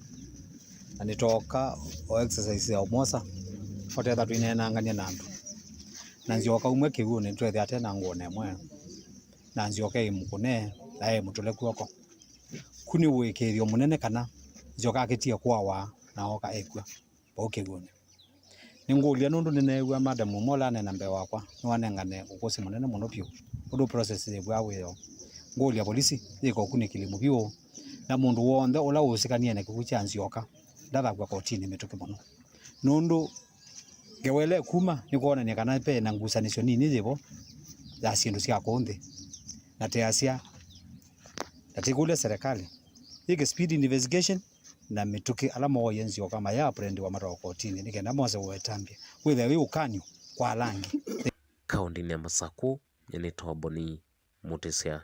na nĩtooka o exercise ya ũmwosa, o tetha tũineenangany'a na andũ. Na nzyoka umwe kĩw'ũnĩ, nĩtwethĩa ate na ngũa na ĩmwe, na nzyoka ĩmũkũne, na ĩmũtũle kw'oko. Ku nĩ ũĩkĩĩthyo mũnene kana nzyoka akĩtie kũawa na ooka ekw'a vau kĩw'ũnĩ. Nĩngũlya nũndũ nĩneew'a madam ũmwe ũla aneena mbee wakwa nĩwanengane ũkũsĩ mũnene mũno vyũ ũndũ process yĩvw'aa wĩoo. Ngũlya volisi yĩka ũkunĩkĩli mũvyũ, na mũndũ w'onthe ũla ũũsikanie na kĩkw'ũ kya nzyoka ndathaw'a kotinĩ mĩtũkĩ mũno. Nũndũ ngewa ĩla ĩkuma nĩkwonany'a kana ve na ngusanĩsyo nini yĩvo ya syĩndũ sya kũũ nthĩ, na teasya, na tĩkũlya serikali yĩke speed investigation, na mĩtũkĩ ala mooie nzyoka mayaapurendiwa matwawa kotinĩ nĩ kenda mose ũetambya wĩthĩe wĩ ũkany'o kwa ala angĩ. Kaũndĩnĩ ya Masakũ, nyie nĩtawa Boni Mũtĩsya.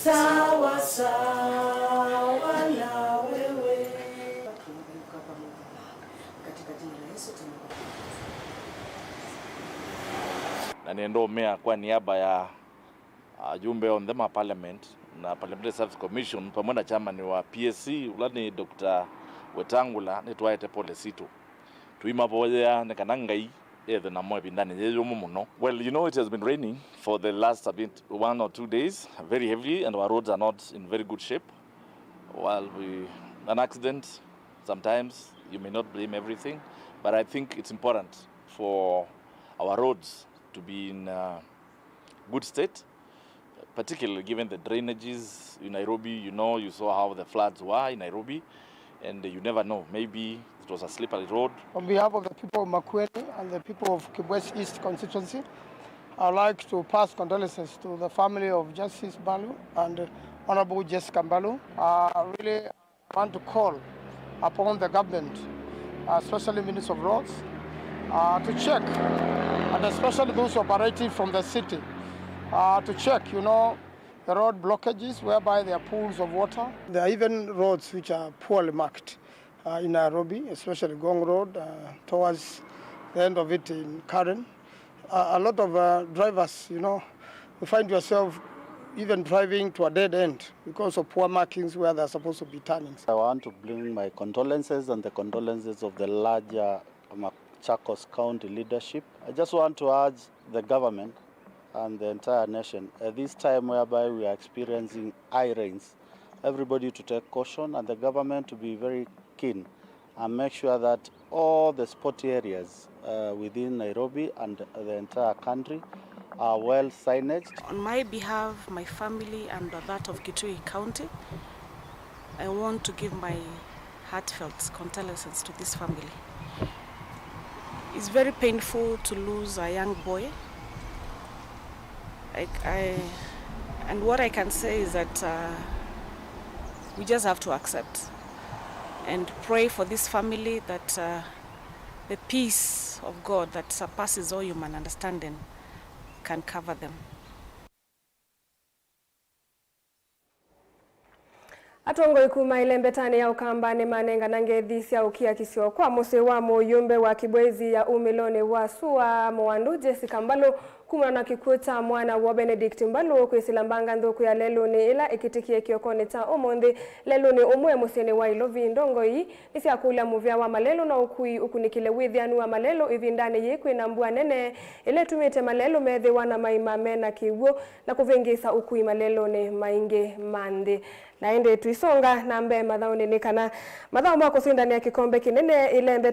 Sawa sawa na wewe. Katika jina la Yesu tunakushukuru. Na nĩndũmĩa kwa niaba ya ajumbe onthe ma parliament na Parliamentary Service Commission pamwe na chairman wa P S C ũla nĩ Doctor Wetangula, nĩtwaete pole sitũ. Tũimavoyea nĩ kana Ngai ethe namo ĩvindanĩ yĩĩ yũmũ mũno. Well, you know, it has been raining for the last, a bit, one or two days, very heavily, and our roads are not in very good shape. While we, an accident, sometimes you may not blame everything, but I think it's important for our roads to be in, uh, good state, particularly given the drainages in Nairobi. You know, you saw how the floods were in Nairobi, and you never know, maybe it was a slippery road. On behalf of the people of Makueni and the people of Kibwezi East constituency, I'd like to pass condolences to the family of Justice Mbalu and Honorable Jessica Mbalu. Uh, really, I want to call upon the government, uh, especially Minister of Roads, Uh, to check, and especially those operating from the city, uh, to check, you know, the road blockages whereby there are pools of water. There are even roads which are poorly marked, uh, in Nairobi, especially Ngong Road, uh, towards the end of it in Karen. Uh, a lot of, uh, drivers, you know, you find yourself even driving to a dead end because of poor markings where there are supposed to be turnings. I want to bring my condolences and the condolences of the larger Machakos County leadership. I just want to urge the government and the entire nation, at this time whereby we are experiencing high rains, everybody to take caution and the government to be very keen and make sure that all the spotty areas, uh, within Nairobi and the entire country are well signaged. On my behalf, my family, and that of Kitui County, I want to give my heartfelt condolences to this family. It's very painful to lose a young boy. I, I, and what I can say is that, uh, we just have to accept and pray for this family that, uh, the peace of God that surpasses all human understanding can cover them. Atongoi kuma ĩlembetanĩ ya Ũkamba nĩmanengana ngethi sya ũkiakisyo kwa mũsyĩ wa mũyũmbe wa Kibwezi ya umĩlonĩ wa sua Mũwandu, Jessica Mbalũ, kumana na kĩkw'ũ kya mwana woo Benedict Mbalũ kwĩsĩla mbanga nthũku ya lelũnĩ ĩla ĩkĩtĩkie kĩokonĩ kya ũmũnthĩ lelũnĩ ũmwe mũsyĩnĩ wa Ilovi. Ndongoi nĩsyakũlya mũvĩa wa malelũ na ũkui ũkunĩkĩle wĩthĩanu wa malelũ ĩvindanĩ yĩĩ kwĩna mbua nene ĩla ĩtumĩte malelũ methĩwa na maima mena kĩw'ũ na kũvĩngĩĩsa ũkui malelũnĩ maingĩ ma nthĩ. Na ĩndĩ tũisonga na mbee mathaũnĩ nĩ kana mathaũ ma kũsindanĩa kĩkombe kĩnene ĩlembeta